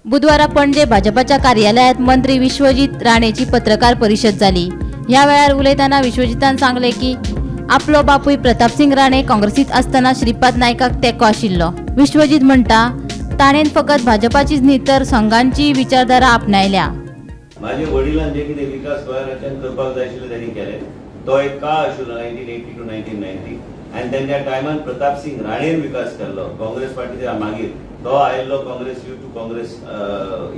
बुधवारा पणजे भाजपाच्या कार्यालयात मंत्री विश्वजीत राणेची पत्रकार परिषद जाली. ह्या वेळार उलयतना विश्वजीतान सांगले की आपलो बापूय प्रतापसिंग राणे काँग्रेसीत आसतना श्रीपाद नायकाक तेंको आशिल्लो. विश्वजीत म्हणटा ताणें फकत भाजपाचीच न्ही तर संघांची विचारधारा आपणायल्या. माझे वडिलांनी जे कितें विकास गोंया राज्यान करपाक जाय आशिल्लो तेणी केले. तो एक काळ आशिल्लो 1980 to 1990 आनी तेंच्या टायमान प्रतापसिंग राणेन विकास केल्लो. काँग्रेस पार्टीच्या मागीर तो आयिल्लो Congress you to Congress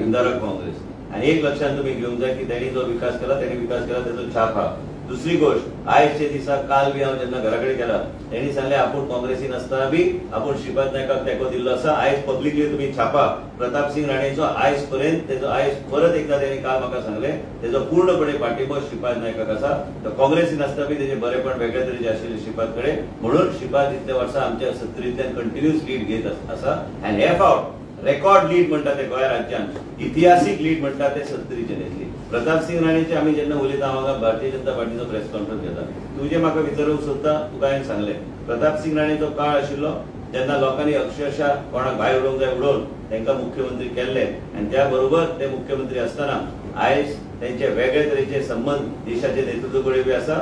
Indira Congress. आनी एक लक्षांत तुमी घेवंक जाय की तेणी जो विकास केला तेणी विकास केला तेजो छाप आहा. दुसरी गोष्ट, आयचे दिसा काल बी हांव जेन्ना घरा कडेन गेला तेणी सांगलें आपूण काँग्रेसीन आसतना बी आपूण श्रीपाद नायकाक तेंको दिल्लो आसा. आयज पब्लिकली तुमी छापा प्रतापसिंग राणेचो आयज पर्यंत तेजो आयज परत एकदा तेणी काल म्हाका सांगलें तेजो पूर्णपणे पाठिंबो श्रीपाद नायकाक आसा. तो काँग्रेसीन आसतना बी तेजे बरेपण वेगळे तरेचे आशिल्ले श्रीपाद कडेन, म्हणून श्रीपाद इतले वर्सां आमच्या सत्तरींतल्यान कंटिन्युअस लीड घेत आसा. आनी हे फावट रेकॉर्ड लीड म्हणटा ते गोंय राज्यान इतिहासीक लीड म्हणटा ते सत्तरीचे घेतली. प्रतापसिंग राणेचे आमी जेन्ना उलयता हांव हांगा भारतीय जनता पार्टीचो प्रेस कॉन्फरन्स घेता. तुजें म्हाका विचारूंक सोदता तुका हांवें सांगलें प्रतापसिंग राणेचो काळ आशिल्लो जेन्ना लोकांनी अक्षरशः कोणाक भायर उडोवंक जाय उडोवन तांकां मुख्यमंत्री केल्ले आनी त्या बरोबर ते मुख्यमंत्री आसतना आयज तेंचे वेगळे तरेचे संबंद देशाचे नेतृत्व कडेन बी आसा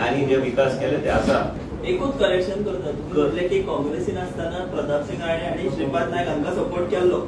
आनी जे विकास केले ते आसा. एकूच करेक्शन करता, तुमी म्हटलें की काँग्रेसीन आसतना प्रतापसिंग राणे आनी श्रीपाद नायक हांकां सपोर्ट केल्लो.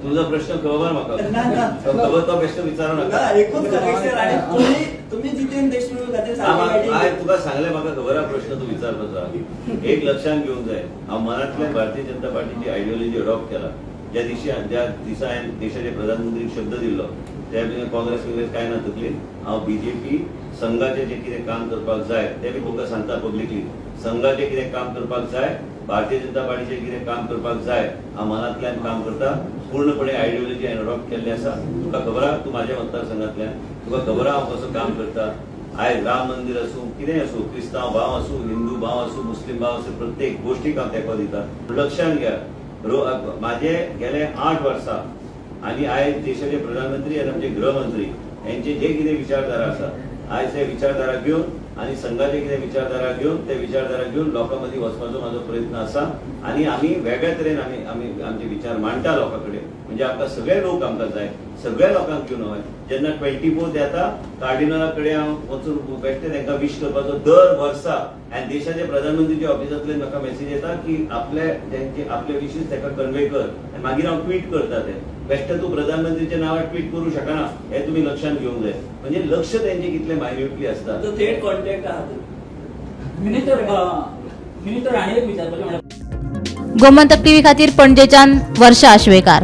तुजो प्रश्न खबर म्हाका, खबर तो प्रश्न विचारू नाका. एकूच करेक्शन. आनी तुमी जितेंद्र देशमुख खातीर हांवें तुका सांगलें म्हाका खबर आहा प्रश्न तूं विचारपाचो. एक लक्षांत घेवंक जाय, हांव मनांतल्यान भारतीय जनता पार्टीची आयडियोलॉजी अडॉप्ट केला. ज्या दिसा हांवें देशाचे प्रधानमंत्रीक शब्द दिल्लो त्या काँग्रेस बिंग्रेस कांय ना तकली. हांव बीजेपी संघाचें जें कितें काम करपाक जाय तें बी तुमकां सांगता पब्लिकली. संघाचें कितें काम करपाक जाय, भारतीय जनता पार्टीचें कितें काम करपाक जाय हांव मनांतल्यान काम करता. पूर्णपणे आयडियोलॉजी हांवें अडॉप्ट केल्ली आसा. तुका खबर आहा, तूं म्हाज्या मतदारसंघांतल्यान तुका खबर आहा हांव कसो काम करता. आयज राम मंदिर आसूं कितेंय आसूं, क्रिस्तांव भाव आसूं, हिंदू भाव आसूं, मुस्लीम भाव आसूं, प्रत्येक गोश्टीक हांव तेंको दिता. लक्षांत घ्या, म्हाजे गेले 8 वर्सां आनी आयज देशाचे प्रधानमंत्री आनी आमचे गृहमंत्री हेंचे जे कितें विचारधारा आसा आयज ते विचारधारा घेवन आनी संघाचे कितें विचारधारा घेवन ते विचारधारा घेवन लोकां मदीं वचपाचो म्हाजो प्रयत्न आसा. आनी आमी वेगळ्या तरेन आमी आमी आमचे विचार मांडटा लोकां कडेन. म्हणजे आमकां सगळे लोक आमकां जाय, सगळ्या लोकांक घेवन वय. जेन्ना 24 येता कार्डिनला कडेन हांव वचून बेश्टें तांकां विश करपाचो दर वर्सा. आनी देशाचे प्रधानमंत्रीच्या ऑफिसांतल्यान म्हाका मेसेज येता की आपले तेंचे आपले विशीस ताका कन्वे कर आनी मागीर हांव ट्वीट करता. ते बेश्टें तूं प्रधानमंत्रीच्या नांवार ट्वीट करूं शकना हें तुमी लक्षांत घेवंक जाय. म्हणजे लक्ष तेंचें कितलें मायन्युटली आसता. थेट कॉन्टॅक्ट आहा. मिनिस्टर राणे एक विचारपाचें. गोमंतक टीव्ही खातीर पणजेच्यान वर्षा आश्वेकार.